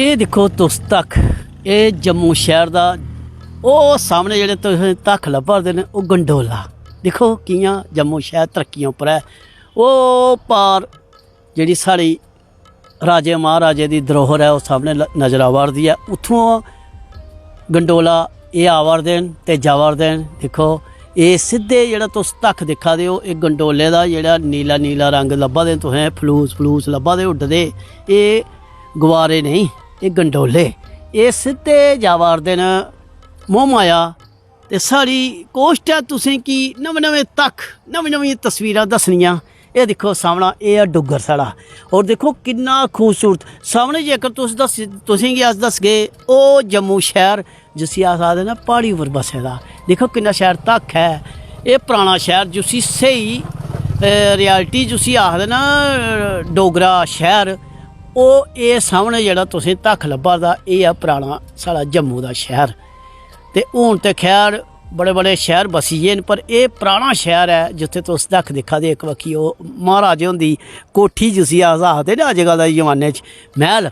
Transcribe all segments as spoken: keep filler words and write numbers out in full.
एह् दिक्खो तुस तक्ख, एह् जम्मू शैह्र दा, ओह् सामनै जेह्ड़े तुसें तक्ख लब्भा दे न, ओह् गंडोला। दिक्खो कि'यां जम्मू शैह्र तरक्कियें उप्पर ऐ। ओह् पार जेह्ड़ी साढ़ी राजे महाराजे दी धरोहर ऐ, ओह् सामनै ल-, नजर आवा 'रदी ऐ। उत्थुआं गंडोला एह् आवा 'रदे न ते जावा 'रदे न। दिक्खो, एह् सिद्धे जेह्ड़ा तुस तक्ख दिक्खा दे ओ, एह् गंडोले दा जेह्ड़ा नीला नीला रंग लब्भा दे तुसें, फलूस फलूस लब्भा दे उड्डदे, एह् गुबारे नेईं, एह् गंडोले। एह् सिद्धे जावा 'रदे न मोह माया। ते साढ़ी कोशट ऐ तुसें गी नमें नमें तक्ख, नमीं नमीं तस्वीरां दस्सनियां। एह् दिक्खो सामना, एह् ऐ डुग्गर साढ़ा। होर दिक्खो किन्ना खूबसूरत। सामनै जेकर तुस दस्स-, तुसें गी अस दस्सगे, ओह् जम्मू शैह्र जिसी अस आखदे न प्हाड़ी उप्पर बस्से दा। दिक्खो किन्ना शैल तक्ख ऐ। एह् पराना शैह्र जिसी स्हेई, अ, reality जिसी आखदे न, अ, डोगरा शैह्र, ओह् एह् सामनै जेह्ड़ा तुसें तक्ख लब्भा दा, एह् ऐ पराना साढ़ा जम्मू दा शैह्र। ते हून ते खैर बड़े बड़े शैह्र बसी गे न, पर एह् पराना शैह्र ऐ जित्थै तुस तक्ख दिक्खा दे। इक बक्खी ओह् महाराजे हुंदी कोठी जिसी अस आखदे न अजकल दे जमाने च मैह्ल,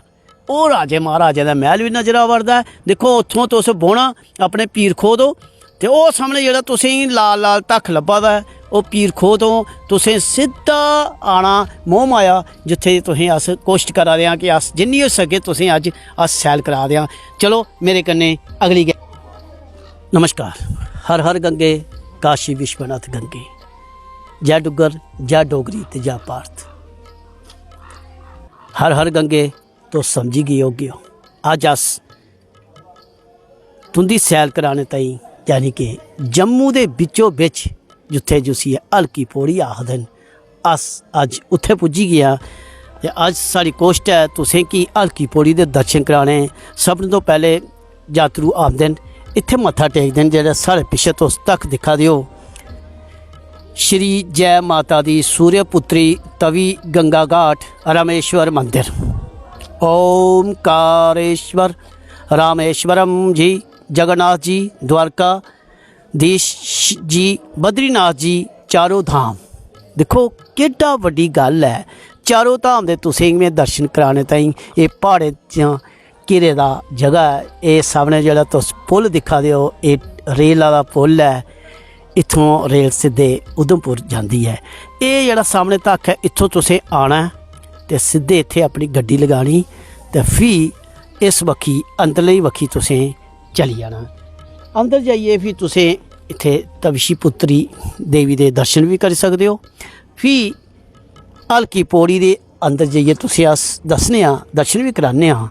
ओह् राजे महाराजे दा मैह्ल बी नजर आवा 'रदा ऐ। दिक्खो, उत्थुआं तुस बौह्ना अपने पीर खोह् दो, ते ओह् सामनै जेह्ड़ा तुसें गी लाल लाल तक्ख लब्भा दा ऐ, ओह् पीर खोह् दो। तुसें सिद्धा आना मोह माया, जित्थै तुसें अस कोशट करा दे आं कि अस जिन्नी होई सके तुसें अज्ज अस सैल करा दे आं। चलो मेरे कन्नै अगली गै। नमस्कार। हर हर गंगे, काशी विश्वनाथ गंगे। जय डुग्गर, जय डोगरी ते जय भारत। हर हर गंगे, तुस समझी गे होगे ओ। अज्ज अस तुं'दी सैल कराने ताईं, यानी कि जम्मू दे बिच्चो बिच, जित्थै जिसी हल्की पौड़ी आखदे न, अस अज्ज उत्थै पुज्जी गे आं। ते अज्ज साढ़ी कोशट ऐ तुसें गी हल्की पौड़ी दे दर्शन कराने। सभनें तो पैह्ले यात्रु आंदे न, इत्थै मत्था टेकदे न। जेह्ड़ा साढ़े पिच्छे तुस तक्ख दिक्खा दे ओ, श्री जय माता दी सूर्यपुत्री तवी गंगा घाट रामेश्वर मंदिर। ओमकारेश्वर रामेश्वरम जी, जगन्नाथ जी, द्वारका दीश जी, बद्रीनाथ जी, चारों धाम। दिक्खो केड्डा बड्डी गल्ल ऐ, चारों धाम दे तुसें गी में दर्शन कराने ताईं एह् प्हाड़ें च घिरे दा जगह ऐ। एह् सामनै जेह्ड़ा तुस पुल दिक्खा दे ओ, एह् रेल आह्ला पुल ऐ। इत्थुआं रेल सिद्धे उधमपुर जांदी ऐ। एह् जेह्ड़ा सामनै तक्ख ऐ, इत्थुं तुसें आना ऐ ते सिद्धे इत्थै अपनी गड्डी लगानी ते फ्ही इस बक्खी, अंदरली बक्खी तुसें चली जाना। अंदर जाइयै फ्ही तुसें इत्थै तविशी पुत्री देवी दे दर्शन बी करी सकदे ओ। फ्ही हल्की पौड़ी दे अंदर जाइयै तुसें अस दस्सने आं, दर्शन बी कराने आं।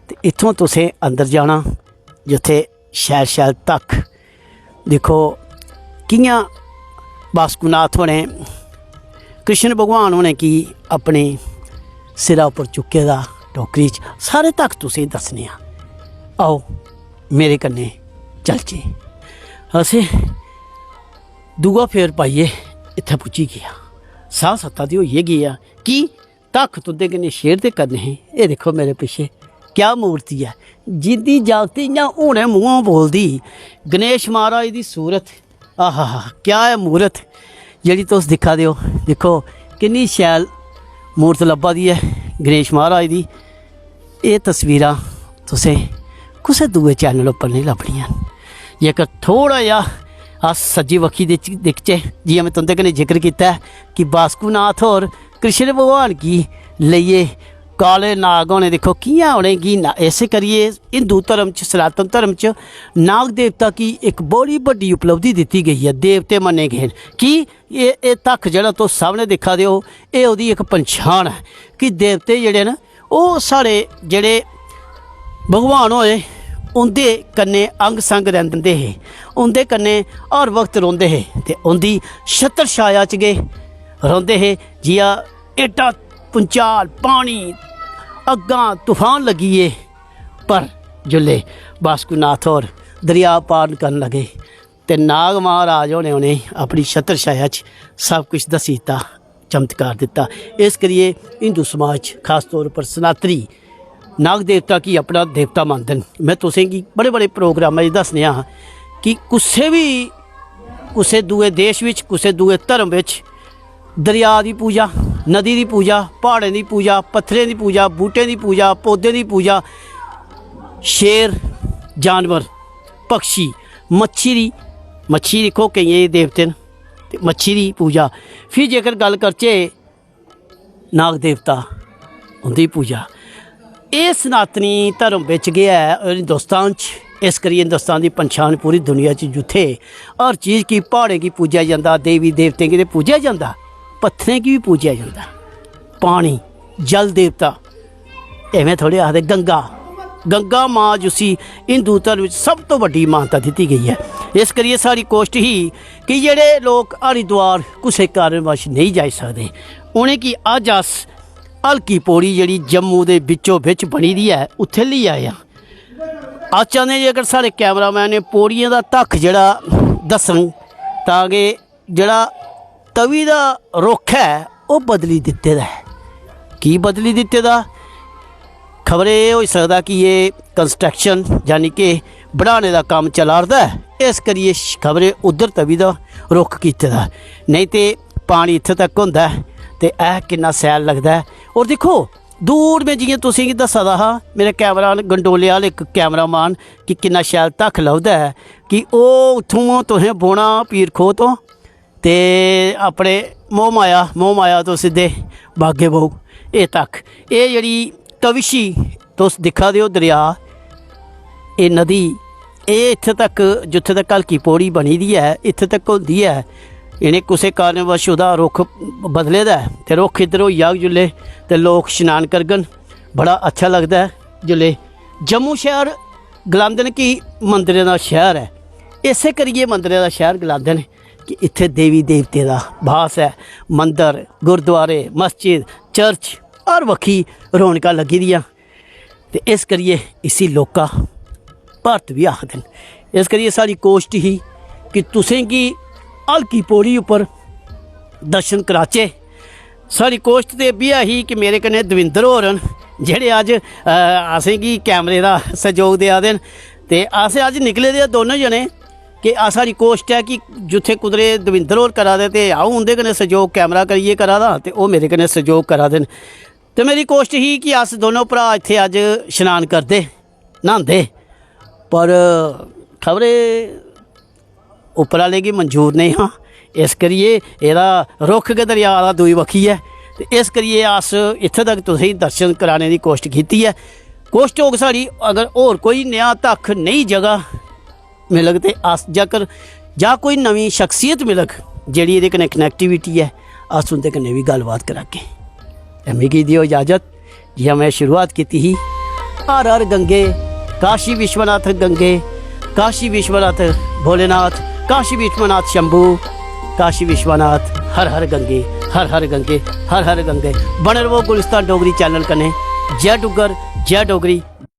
ते इत्थुं तुसें अंदर जाना, जित्थै शैल शैल तक्ख। दिक्खो कि'यां बासुकीनाथ होरें कृष्ण भगवान होरें गी अपने सिरा उप्पर चुक्के दा, टोकरी च। सारे तक्ख तुसें दस्सने आं। आओ मेरे कन्नै चलचे। असें दूआ फेर पाइयै इत्थै पुज्जी गे आं। साह् सत्ता ते होइयै गे आं। की? तक्ख तुं'दे कन्नै share ते करने हे। एह् दिक्खो मेरे पिच्छे क्या मूर्ति ऐ, जिंदी जागत इ'यां हुनै मूंहों बोलदी। गणेश महाराज दी सूरत, आहा हा, क्या ऐ मूरत जेह्ड़ी तुस दिक्खा दे ओ। दिक्खो किन्नी शैल मूरत लब्भा दी ऐ गणेश महाराज दी। एह् तस्वीरां तुसें कुसै दूए channel उप्पर नेईं लब्भनियां न। जेकर थोह्ड़ा जेहा अस सज्जी बक्खी दिच-, दिखचै, जि'यां में तुं'दे कन्नै जिक्र कीता ऐ कि बासुकीनाथ होर कृष्ण भगवान गी लेइयै काले नाग होने, दिक्खो कि'यां उ'नेंगी ना-, इस करियै हिंदू धर्म च, सनातन धर्म च नाग देवता गी इक बड़ी बड्डी उपलब्धि दित्ती गई ऐ, देवते मन्ने गे न। की एह्, एह् तक्ख जेह्ड़ा तुस सामनै दिक्खा दे ओ, एह् ओह्दी इक पंछान ऐ कि देवते जेह्ड़े न, ओह् साढ़े जेह्ड़े भगवान होए, उं'दे कन्नै अंग संग रैंह्दे हे, उं'दे कन्नै हर वक्त रौंह्दे हे ते उं'दी छत्र छाया च गै रौंह्दे हे। जि'यां एड्डा भुंचाल, पानी, अग्गां, तूफान लग्गी गे, पर जिसलै बासुकीनाथ होर दरिया पार करन लगे ते नाग महाराज होरें उ'नेंगी अपनी छत्र छाया च सब कुछ दस्सी दित्ता, चमत्कार दित्ता। इस करियै हिंदू समाज च, खास तौर पर सनातनी, नाग देवता गी अपना देवता मनदे न। में तुसें गी बड़े-बड़े प्रोग्रामें च दस्सने आं कि कुसै बी, कुसै दूए देश बिच, कुसै दूए धर्म बिच दरिया दी पूजा, नदी दी पूजा, प्हाड़ें दी पूजा, पत्थरें दी पूजा, बूह्टें दी पूजा, पौधें दी पूजा, शेर, जानवर, पक्षी, मच्छी दी, मच्छी दिक्खो, केइयें देवते न, ते मच्छी दी पूजा। फ्ही जेकर गल्ल करचै नाग देवता, उं'दी पूजा। एह् सनातनी धर्म बिच गै ऐ, हिंदुस्तान च। इस करियै हिंदुस्तान दी पंछान पूरी दुनिया च, जित्थै हर चीज गी, प्हाड़ें गी पूजेआ जंदा, देवी देवतें गी ते पूजेआ जंदा, पत्थरें गी बी पूजेआ जंदा। पानी, जल देवता, इवें थोड़े आखदे गंगा। गंगा मां, जिसी हिंदू धर्म च सब तो बड्डी मानता दित्ती गई ऐ। इस करियै साढ़ी कोश्ट ही कि जेह्ड़े लोक हरिद्वार कुसै कारणवश नेईं जाई सकदे, उ'नेंगी अज्ज अस हल्की पौड़ी, जेह्ड़ी जम्मू दे बिच्चो बिच बनी दी ऐ, उत्थै लेई आए आं। अस चाह्न्ने, जेकर साढ़े कैमरामैन ने पौड़ियें दा धक्ख जेह्ड़ा दस्सन, तां कि जेह्ड़ा तवी दा रुख ऐ, ओह् बदली दित्ते दा ऐ। की बदली दित्ते दा? खबरै एह् होई सकदा कि एह् कंस्ट्रक्शन, यानी कि बढ़ाने दा कम्म चला 'रदा ऐ, इस करियै श-, खबरै उद्धर तवी दा रुख कीते दा। नेईं ते पानी इत्थै तक होंदा ऐ, ते ऐ किन्ना शैल लगदा ऐ। और दिक्खो, दूर में जि'यां तुसें गी दस्सा दा हा, मेरे कैमरा गंडोले आह्ले इक कैमरामैन, कि किन्ना शैल धक्ख लभदा ऐ, कि ओह् उत्थुआं तुसें बौह्ना पीर खोह् तो, ते अपने मोह माया, मोह माया तो सिद्धे बागे बहु। एह् तक, एह् जेह्ड़ी तविशी तुस दिक्खा दे ओ दरेआ, एह् नदी, एह् इत्थें तक, जित्थें तक हल्की पौड़ी बनी दी ऐ, इत्थें तक होंदी ऐ। इ'नें कुसै कारणवश ओह्दा रुख बदले दा ऐ, ते रुख इद्धर होई जाग जिसलै, ते लोक शनान करङन। बड़ा अच्छा लगदा ऐ जिसलै। जम्मू शैह्र गलांदे न कि मंदरें दा शैह्र ऐ, इस्सै करियै मंदरें दा शैह्र गलांदे न कि इत्थै देवी देवतें दा बास ऐ। मंदर, गुरुद्वारे, मस्जिद, चर्च, हर बक्खी रौनकां लग्गी दियां, ते इस करियै इसी लोका भारत बी आखदे न। इस करियै साढ़ी कोशट ही कि तुसेंगी हल्की पौड़ी उप्पर दर्शन कराचै। साढ़ी कोशट ते एह् बी ऐ ही कि मेरे कन्नै दविंदर होर न, जेह्ड़े अज्ज, अ, असेंगी कैमरे दा सैह्योग देआ दे न, ते अस अज्ज निकले दे आं दोनों जने कि अस, साढ़ी कोशट ऐ कि जित्थै कुदरे दविंदर होर करा दे ते अ'ऊं उं'दे कन्नै सैह्योग कैमरा करियै करा दा, ते ओह् मेरे कन्नै सैह्योग करा दे न। ते मेरी कोशट ही कि अस दोनों भ्राऽ इत्थै अज्ज शनान करदे, न्हांदे, पर खबरै उप्पर आह्ले गी मंजूर नेईं हा, इस करियै एह्दा रुख गै दरेआ दा दूई बक्खी ऐ। ते इस करियै अस इत्थें तक तुसेंगी दर्शन कराने दी कोशट कीती ऐ। कोशट होग साढ़ी, अगर होर कोई नेहा धक्ख, नेही जगह मिलग ते अस, जेकर जां कोई नमीं शख्सियत मिलग जेह्ड़ी एह्दे कन्नै कनैक्टिविटी ऐ, अस उं'दे कन्नै बी गल्लबात करागे। ते मिगी देओ इजाजत, जि'यां में शुरुआत कीती ही, हर हर गंगे, काशी विश्वनाथ गंगे, काशी विश्वनाथ भोलेनाथ, काशी विश्वनाथ शंभू, काशी विश्वनाथ, हर हर गंगे, हर हर गंगे, हर हर गंगे। बने रवो गुलिस्तान डोगरी चैनल कन्नै। जय डुग्गर, जय डोगरी।